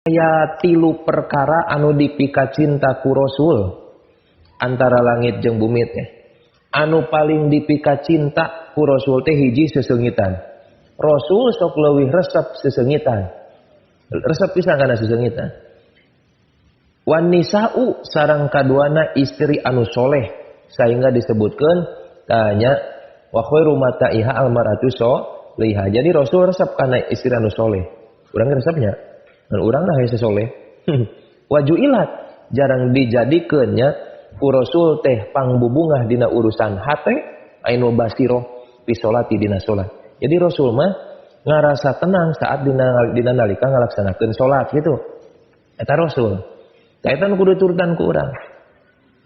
Aya tilu perkara anu dipika cinta ku Rasul antara langit jeung bumi teh. Anu paling dipika cinta ku Rasul teh hiji sesengitan. Rasul sok leuwih resep sesengitan. Resep pisan kana sesengitan. Wan nisa'u sareng kaduana istri anu soleh sehingga disebutkeun tanya wa khairu mata'iha almaratu sholihah. Jadi Rasul resep kana istri anu soleh. Urang resepnya. Dan urang lah yang soleh. Wajuilat jarang dijadikeun nya ku Rasul teh pangbubungah dina urusan hate ainu basiroh fi sholati dina salat. Jadi Rasul mah ngarasa tenang saat dina nalika ngalaksanakeun salat gitu. Eta Rasul. Eta nu kudu turutan ku urang.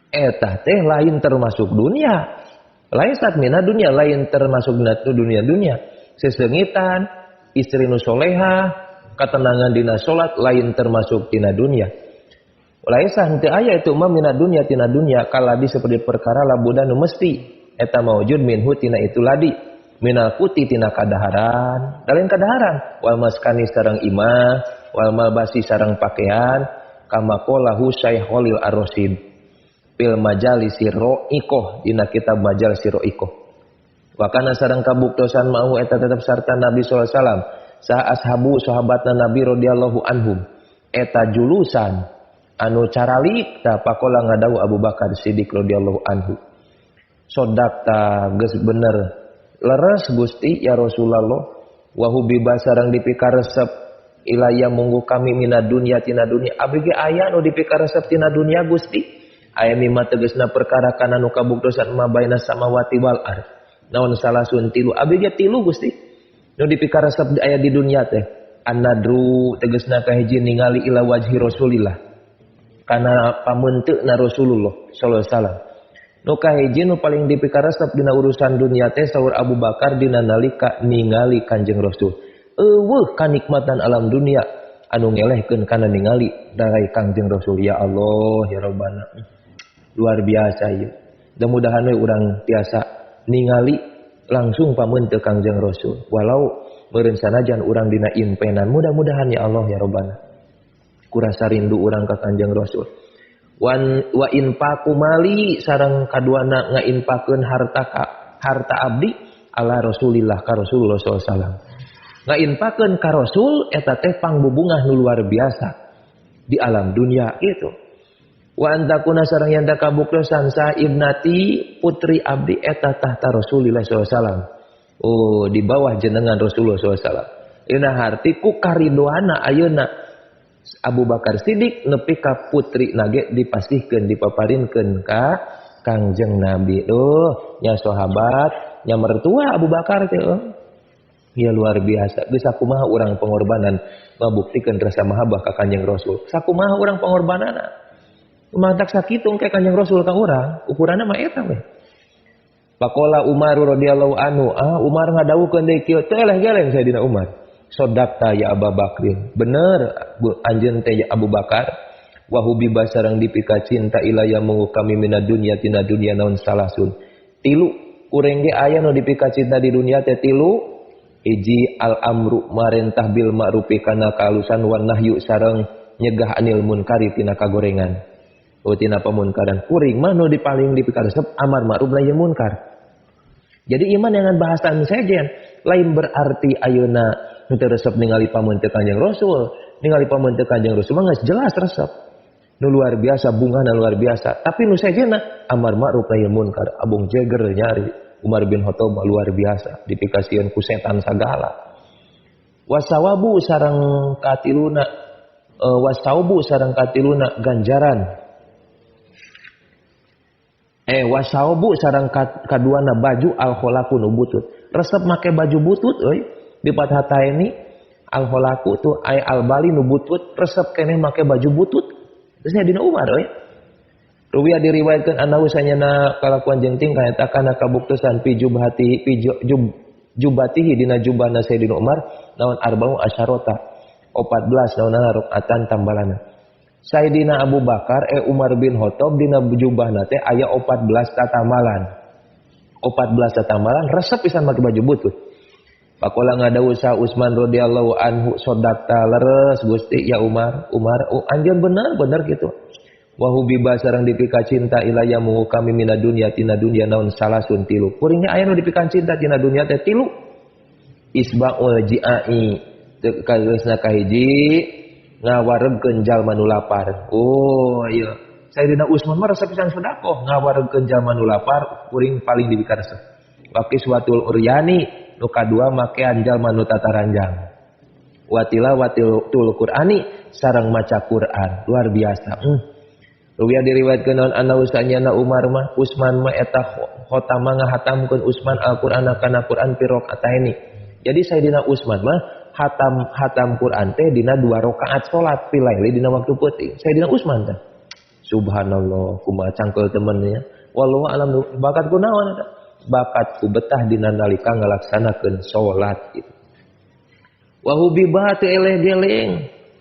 Eta teh lain termasuk dunia. Lain saat mina dunia, lain termasuk dunia-dunia. Sesengitan, istri nu soleha, ketenangan dina salat lain termasuk tina dunia. Laisa henteu aya itu mah mina dunia tina dunia kaladi seperti perkara labuda nu mesti eta maujud minhu tina itu ladi minal kuti tina kadaharan, lain kadaharan wal maskani sareng imah wal malbasi sareng pakaian kama qalahu Syekh Khalil Ar-Rasyid fil majalisi ro'iqoh dina kitab majalis ro'iqoh. Wa kana sareng kabuktosan mau eta tetep sarta Nabi sallallahu alaihi wasallam saha ashabu sahabatna Nabi radhiyallahu anhum eta julusan anu caralik ta pakola ngadawu Abu Bakar Siddiq radhiyallahu anhu sodakta geus bener leres Gusti ya Rasulullah wa hubiba sareng dipikaresep ilaya munggu kami mina dunya tina dunya abdi ge aya nu dipikaresep tina dunya Gusti aya mimma tegasna perkara kana nu kabuktosan ma baina samawati wal ard naon salasun tilu abdi ge tilu Gusti nu dipikaresep aya di dunya teh annadru tegasna kahiji ningali ila wajhi Rasulillah kana pameunteuna Rasulullah sallallahu alaihi wasallam. Nu kahiji nu paling dipikaresep dina urusan dunya teh saur Abu Bakar dina nalika ningali Kanjeng Rasul. Eueuh kanikmatan alam dunia anu ngelehkeun kana ningali darai Kanjeng Rasul. Ya Allah ya Rabbana. Luar biasa ieu. Mudah-mudahan we urang tiasa ningali langsung pameunteun Kangjeng Rasul. Walau meureun sanajan urang dina impenan, mudah-mudahan ya Allah ya Rabbana. Kurasa rindu urang ka Kangjeng Rasul. Wan wa infaqu mali sareng kaduana ngainfakeun harta ka harta abdi ala Rasulillah ka Rasulullah sallallahu alaihi wasallam. Ngainfakeun ka Rasul eta teh pangbubungah nu luar biasa di alam dunia itu. Wa antakuna sareng yang kabuktosan sa ibnati putri abdi eta tahta Rasulillah sallallahu alaihi wasallam. Oh, di bawah jenengan Rasulullah sallallahu alaihi wasallam. Dina harti ku karidoana ayeuna Abu Bakar Siddiq nepi ka putri nage dipasihkeun dipaparinkeun ka Kangjeng Nabi. Duh, nya sahabat, nya mertua Abu Bakar teh. Ya luar biasa. Geus sakumaha urang pengorbanan ngabuktikeun rasa mahabbah ka Kanjeng Rasul. Sakumaha urang pengorbananna. Matak sakitu engke Kanjeng Rasul ka urang, ukuranna mah eta we. Pakola Umar radhiyallahu anhu, Umar ngadawukeun deui kieu, teu eleh-geleng Sayyidina Umar. Sodakta ya Abu Bakrin. Bener anjeun teh ya Abu Bakar. Wa hubiba sareng dipika cinta ilaya munggu kami mina dunya tina dunya naon salasun. Tilu urang ge aya nu dipika cinta di dunia teh tilu. Hiji al amru marentah bil ma'rufi kana kaalusan wan nahyu sareng nyegah anil munkari tina kagorengan. Oh tina pamunkaran. Kuring mah nu dipaling dipikaresep amar ma'ruf nahi munkar. Jadi iman dengan bahasan sejen lain berarti ayeuna henteu resep ningali pameunteun Kanjeng Rasul, ningali pameunteun Kanjeng Rasul mah geus jelas resep. Nu luar biasa bungahna luar biasa, tapi nu sejenna amar ma'ruf nahi munkar, abong jeger nyari Umar bin Khattab luar biasa dipikasieun ku setan sagala. Wasawabu sareng katiluna wasaubu sareng katiluna ganjaran. Wasaubu sareng kaduana baju al-kholaku nu butut. Resep make baju butut euy di fathataini al-kholaku tuh ay al-bali nu butut resep keneh make baju butut. Terus dina Umar euy. Ruwiya diriwayatkeun annahu sanyana kalakuan jeung tingkah eta kana kabuktosan pi jubhati pi jubatihi dina jubahna Sayyidina Umar naon arba'u asyarota 14 naonana rakaatan tambalana. Sayyidina Abu Bakar Umar bin Khattab dina jubahna teh aya 14 tatamalan. 14 tatamalan resep pisan make baju butut. Pakola ngadawuh sa Utsman radhiyallahu anhu sodakta leres Gusti ya Umar, Umar oh, anjeun bener gitu. Wa hubiba sareng dipika cinta ilaya mungu kami mina dunya tina dunya naon salasun tilu. Kuringnya aya nu dipika cinta tina dunya teh tilu. Isbaul jiai kageusna kahiji ngawaregkeun jalma nu lapar. Oh iya, Sayyidina Utsman mah resep pisan sedekah ngawaregkeun jalma nu lapar kuring paling dipika resep. Wa kiswatul uryani nu kadua makean jalma nu tataranjang. Wa tilawatil Qur'ani sareng maca Quran luar biasa. Ruwiya diriwayatkeun naon anna usanyana Umar mah Utsman mah eta khotama ngahatamkeun Utsman Al-Qur'an kana Qur'an fi rakaataini. Jadi Sayyidina Utsman mah hatam Quran teh dina 2 rakaat salat fi laili dina waktu peuting. Sayyidina Utsman teh. Subhanallah kumaha cangkeul temennya. Wallahu alam bakat kunaon eta? Bakat ku betah dina nalika ngalaksanakeun salat gitu. Wa hubiba teu eleh geleng.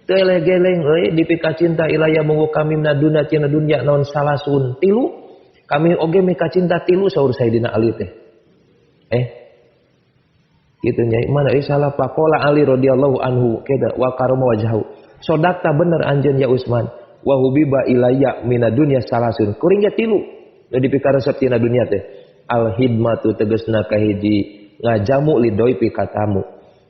Teu eleh geleng euy dipika cinta ilaya munggu kami naduna tina dunya naon salasun tilu. Kami oge mika cinta tilu saur Sayyidina Ali teh. Gitu nya mana euy salah pakola Ali radhiyallahu anhu keda wa karama wajhahu. Sodakta bener anjeun ya Utsman. Wa hubiba ilayya mina dunya salasun. Kuring ge tilu nu dipika resep tina dunya teh. Al hidmatu tegasna kahiji ngajamu lidoi pikatamu.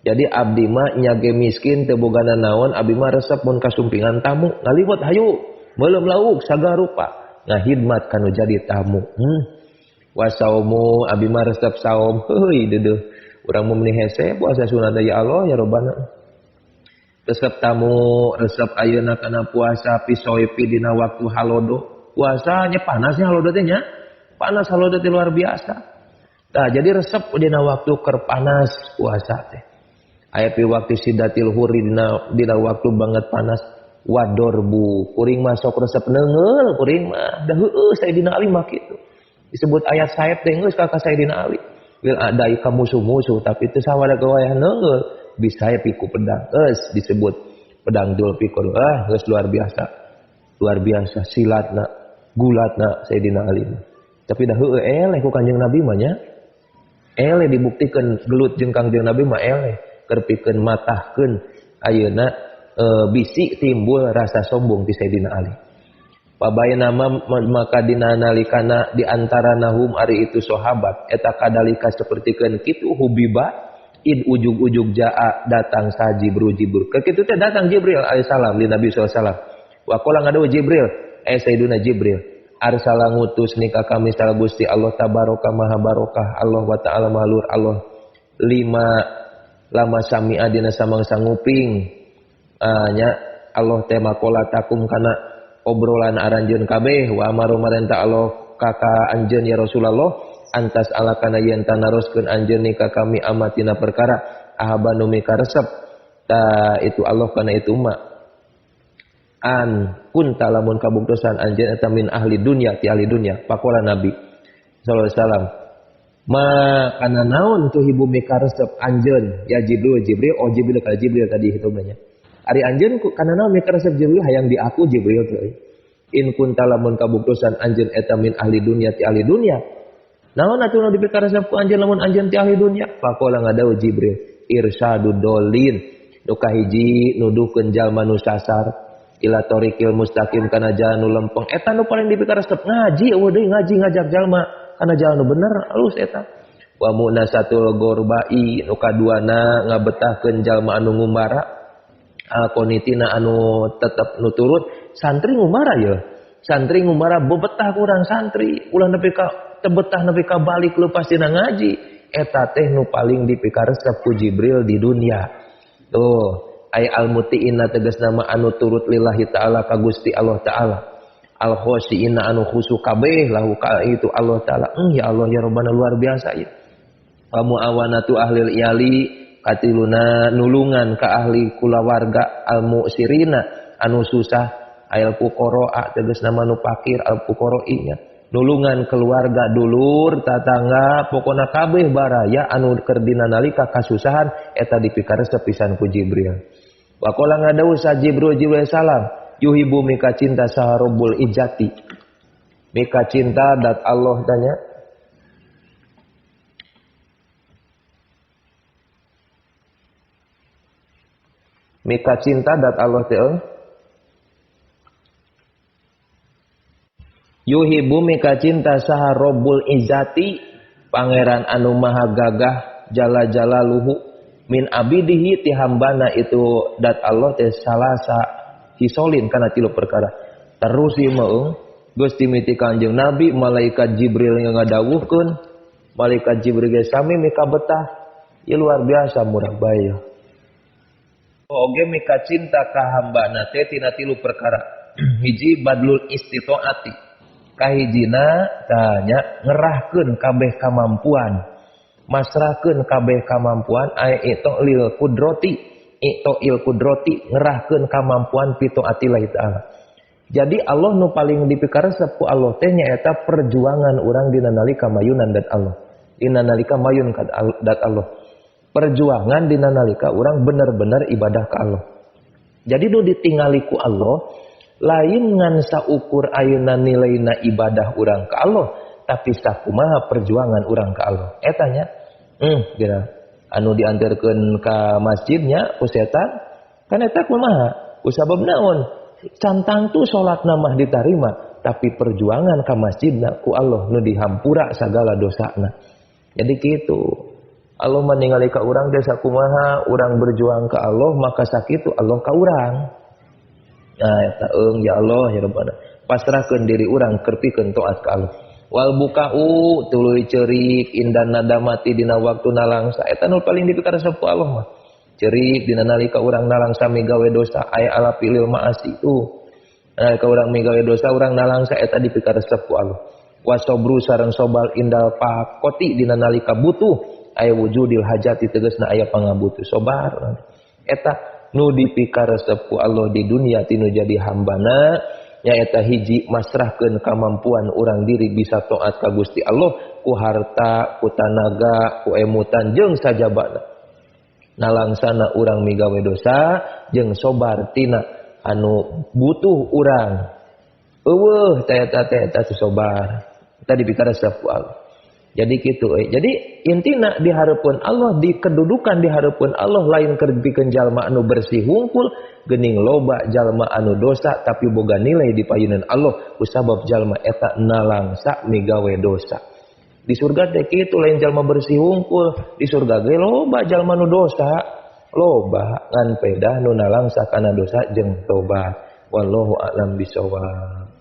Jadi abdi mah nyage miskin teu bogana naon abdi mah resep mun kasumpingan tamu ngaliwat hayu meuleum lauk sagala rupa ngahidmat kanu jadi tamu. Wasaumu abdi mah resep saum heuy deudeuh urang mah meuni hese puasa sunah ya Allah ya Robbana. Resep tamu resep ayeuna kana puasa pisoipi dina waktu halodo. Puasanya panasnya halodo teh nya. Panas halodo teh luar biasa. Nah, jadi resep dina waktu keur panas puasa teh. Aya pi waktu sidatil huri dina waktu banget panas wadorbu kuring mah sok resep neunggeul kuring mah da heueuh Sayyidina Ali mah kitu. Disebut ayat sayap teh geus ka Sayyidina Ali. Wil adai ka musuh-musuh tapi teu sawada gawayah neunggeul bisa piku pedang geus disebut pedang Dzulfiqar. Ah geus luar biasa. Luar biasa silatna, gulatna Sayyidina Ali. Tapi dah heueuh eleh ku Kanjeng Nabi mah nya. Eleh dibuktikan gelut jeung Kanjeng Nabi mah eleh kerpikeun matahkeun ayeuna bisi timbul rasa sombong ti Sayyidina Ali. Pabayna maka dina nalikana di antara nahum ari itu sahabat eta kadalika sapertikeun kitu hubiba id ujug-ujug jaa datang sa Jibril Jibril. Kitu teh datang Jibril alaihissalam li Nabi sallallahu alaihi wasallam. Wa qala ngadawu Jibril Sayyiduna Jibril arsala ngutus nikah kami salah Gusti Allah tabaraka maha barokah Allah wa ta'ala maha luhur Allah lima lama sami'a dina samangsa nguping nya Allah teh makola takum kana obrolan aranjeun kabeh wa amaru marenta Allah kaka anjeun ya Rasulullah antas ala kana yen tanaroskeun anjeun nikah kami amatina perkara ahabanu mika resep ta itu Allah kana itu ma an kunta lamun kabuktosan anjeun eta min ahli dunya ti ahli dunya pakola Nabi sallallahu alaihi wasallam ma kana naon tuhibu mika resep anjeun ya Jibril Jibril oh Jibril ka Jibril tadi hitungannya ari anjeun kana naon mika resep Jibril hayang di aku Jibril teh in kunta lamun kabuktosan anjeun eta min ahli dunya ti ahli dunya naon atuh nu dipika resep ku anjeun lamun anjeun ti ahli dunya pakola ngadawu Jibril irsyadud dolin nu kahiji nuduhkeun jalma nu sasar ila tariqil mustaqim kana jalan nu lempeng eta nu paling dipika resep ngaji eueuh deui ngaji ngajak jalma kana jalan nu bener alus eta wa munasatul gorbai nu kaduana ngabetahkeun jalma anu ngumbara alqonitina anu tetep nu turut santri ngumbara ye santri ngumbara bebetah kurang santri ulah nepi ka tebetah nepi ka balik leupas dina ngaji eta teh nu paling dipika resep ku Jibril di dunia tuh ay almutiina tegas nama anu turut lillahi ta'ala ka Gusti Allah ta'ala al khosyiina anu khusu kabeh lahu ka itu Allah ta'ala ya Allah ya Rabbana luar biasa ya wa muawanatu ahlil iyali katiluna nulungan ka ahli kulawarga al mu'sirina anu susah ayal fuqara tegas nama nu fakir al fuqara'inya nulungan keluarga dulur tatangga pokona kabeh baraya anu keur dina nalika kasusahan eta dipikaresep pisan ku Jibril. Wa qala ngadawu sa Jibril Jibril salam yuhibu mika cinta saha Rabbul Izzati mika cinta dat Allah tanya Mika cinta dat Allah teh yuhibbu mika cinta saha Rabbul Izzati pangeran anu maha gagah jala jalaluhu min abidihi ti hambana itu dat Allah teh salasa hisolin kana tilu perkara. Terus ieu mah geus dimiti Kanjeng Nabi, malaikat Jibril ngadawuhkeun, malaikat Jibril ge sami mika betah. Ieu luar biasa murah bae. Oge mika cinta ka hambana teh tina tilu perkara. Hiji badlul istitaati. Kahijina tanya ngerahkeun kabeh kamampuan, masrahkeun kabeh kamampuan aya itu lil kudrati, itu il kudrati ngerahkeun kamampuan pitaatillahi ta'ala. Jadi Allah nu paling dipikaresep ku Allah teh nyaeta perjuangan urang dina nalika mayunan dat Allah. Dina nalika mayun ka dat Allah. Perjuangan dina nalika urang bener-bener ibadah ka Allah. Jadi nu ditingali ku Allah lain ngan saukur ayeuna nilaina ibadah urang ka Allah, tapi sakumaha perjuangan urang ka Allah. Eta nya, geura anu diantarkeun ka masjidnya ku setan, kan eta kumaha? Ku sabab naon? Cantang tu salatna mah ditarima, tapi perjuangan ka masjidna ku Allah nu dihampura sagala dosana. Jadi kitu. Allah meningali ka urang teh sakumaha urang berjuang ka Allah, maka sakitu Allah ka urang. Nah, eta eung ya Allah ya Rabbana. Pasrahkeun diri urang keur pikeun taat ka Allah. Wal bukau tuluy ceurik indan nadamati dina waktu nalangsa. Eta nu paling dipikaresep ku Allah mah. Ceurik dina nalika urang nalangsa migawe dosa aya ala pilil maasi tuh. Nalika urang migawe dosa urang nalangsa eta dipikaresep ku Allah. Wasobru sareng sobal indal pakoti dina nalika butuh aya wujudil hajati tegasna aya pangabutuh sobar. Eta nu dipikaresep ku Allah di dunia tinu jadi hambana nyaeta hiji masrahkeun kamampuan urang diri bisa taat ka Gusti Allah ku harta, ku tanaga, ku emutan jeung sajabana. Nalangsana urang migawe dosa jeung sobar tina anu butuh urang. Eueuh teh eta teh eta sobar. Eta dipikaresep ku Allah. Jadi kitu euy. Jadi intina di hareupeun Allah, di kedudukan di hareupeun Allah lain keur pikeun jalma anu bersih hungkul, geuning loba jalma anu dosa tapi boga nilai di payunan Allah kusabab jalma eta nalangsa migawe dosa. Di surga teh kitu lain jalma bersih hungkul, di surga ge loba jalma nu dosa, loba ngan pedah nu nalangsa kana dosa jeung tobat. Wallahu a'lam bishawab.